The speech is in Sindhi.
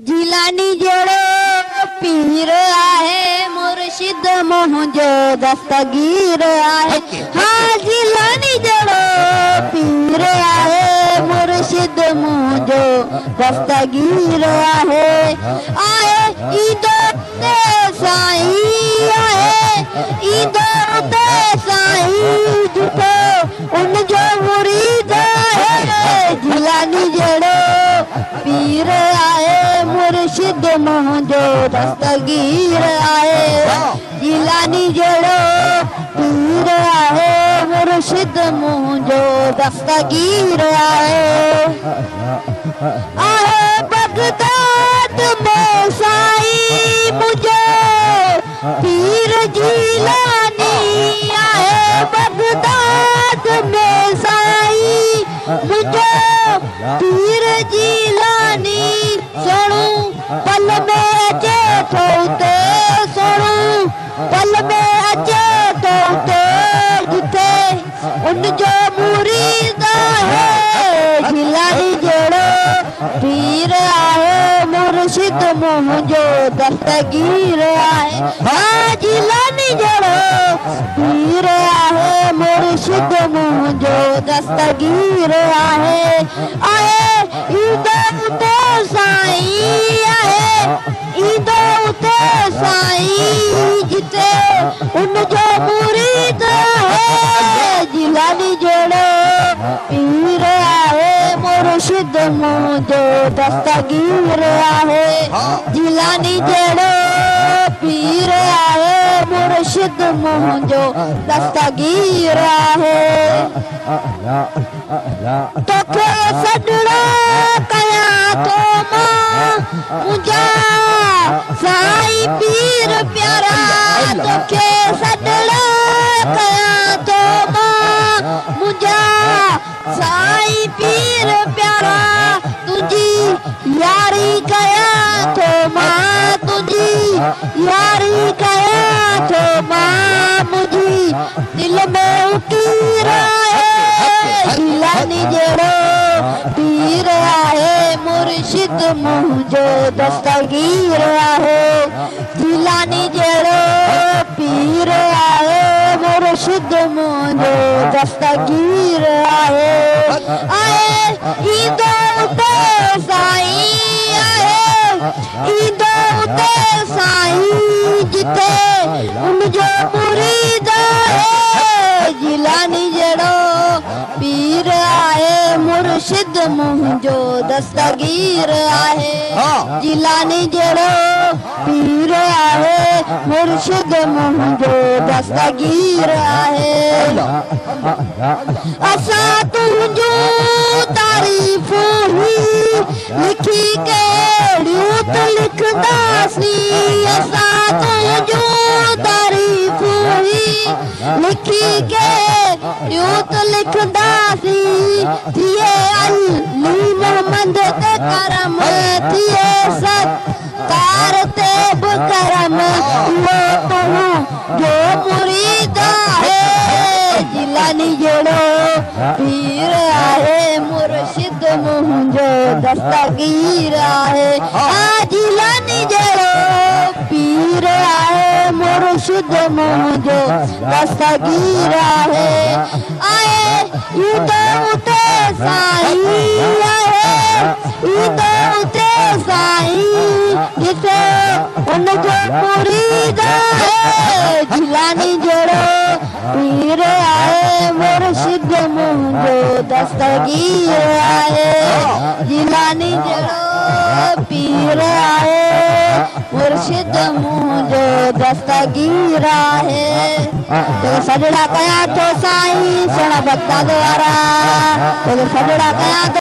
جيلاني جهڙو پير آهي، مرشد منهنجو دستگير آهي. ها جيلاني جهڙو پير آهي، مرشد منهنجو دستگير آهي. آهي ايندو اتي سائين، آهي ايندو اتي سائين، جٿي ان جو مريد آهي. جيلاني جهڙو پير آهي، مرشد منهنجو دستگير آهي. جيلاني جهڙو پير آهي، مرشد منهنجو دستگير آهي. آهي بغداد ۾ سائين منهنجو پير جيلاني، آهي بغداد ۾ سائين منهنجو پير جيلاني. سهڻو پل ۾ اچي ٿو اتي، سهڻو پل ۾ اچي ٿو اتي، جتي ان جو مريد آهي. جيلاني جهڙو پير آهي، مرشد منهنجو دستگير آهي. ها جيلاني جهڙو پير آهي، مرشد منهنجو دستگير آهي. آهي ايندو اتي سائين، آهي ايندو اتي سائين، جتي ان جو مريد آهي. جيلاني جهڙو پير آهي، مرشد منهنجو دستگير آهي. جيلاني جهڙو پير آهي، مرشد منهنجو دستگير آهي. توکي سڏڙا ڪيان ٿو مان، منهنجا سائين پير پيارا. توکي سڏڙا ڪيان ٿو مان، منهنجا سائين پير پيارا. تنهنجي ياري ڪيان ٿو مان، تنهنجي ياري ڪيان ٿو مان، منهنجي دل ۾ اڪير آهي. جيلاني جهڙو پير آهي، مرشد منهنجو دستگير آهي. جيلاني جهڙو پير آهي، مرشد منهنجو دستگير آهي. آهي ايندو اتي سائين، آهي ايندو اتي سائين، جتي ان جو مريد آهي. جيلاني جهڙو پير آهي، مرشد منهنجو دستگير آهي. جيلاني جهڙو پير آهي، مرشد منهنجو دستگير آهي. اسان تنهنجون تعريفون هي لکي ڪهڙيون ته لکنداسين. اسان تنهنجون تعريفون هي لکي ڪهڙيون ته لکنداسين. ٿئي علي محمد تي ڪرم، ٿئي ستار تي به ڪرم، اهو تنهنجو مريد آهي. جيلاني جهڙو پير آهي، مرشد منهنجو دستگير آهي. ها جيلاني جهڙو پير آهي، مرشد منهنجو دستگير آهي. آهي ايندو اتي سائين، آهي ايندو اتي سائين، جتي ان جو مريد آهي. جيلاني جهڙو پير آهي، مرشد منهنجو دستگير آهي. جيلاني جهڙو پير آهي، مرشد منهنجو دستگير آهي. توکي سڏڙا ڪيان ٿو سائين، سهڻا بغداد وارا. توکي سڏڙا ڪيان ٿو.